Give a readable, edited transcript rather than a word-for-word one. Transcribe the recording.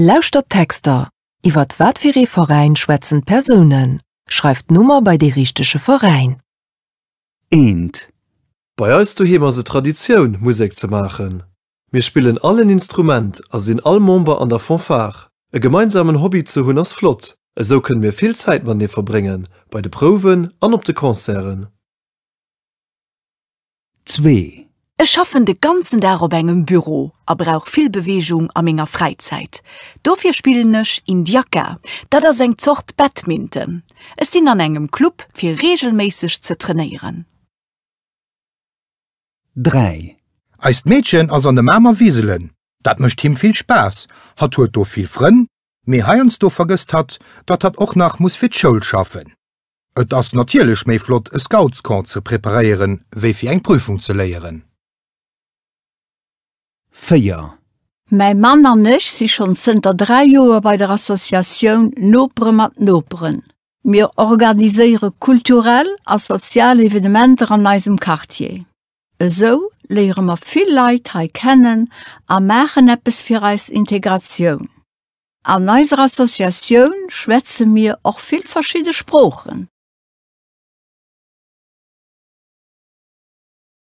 Lauschtert d'Texter. Iwwert wat fir ee Veräin schwätzen d'Persounen? Schreift d'Nummer bei dee richtege Veräin. Eent. Bei eis doheem ass et Traditioun, Musek ze maachen. Mir spillen all en Instrument a sinn all Member an der Fanfare. E gemeinsamen Hobby ze hunn ass flott, esou kënne mir vill Zäit matenee verbréngen, bei de Prouwen an op de Concerten. Zwee. Ech schaffen de ganzen Dag op engem Büro a brauch vill Beweegung a menger Fräizäit. Dofir spillen ech Indiaca, dat ass eng Zort Badminton. Ech sinn an engem Club fir reegelméisseg ze trainéieren. 3. Eist Meedchen ass an de Mamer Wiselen. Dat mécht him vill Spaass. Hatt huet do vill Frënn, mee heiansdo vergësst hatt, datt hatt och nach muss fir d'Schoul schaffen. Et ass natierlech méi flott e Scoutscamp ze preparéieren wéi fir eng Prüfung ze léieren. 4. Mäi Mann an ech si schonn zënter 3 Joer bei der Associatioun Nopere mat Noperen. Mir organiséiere kulturell a sozial Evenementer an eisem Quartier. Esou léiere mer vill Leit hei kennen a maachen eppes fir eis Integratioun. An eiser Associatioun schwätze mir och vill verschidde Sproochen.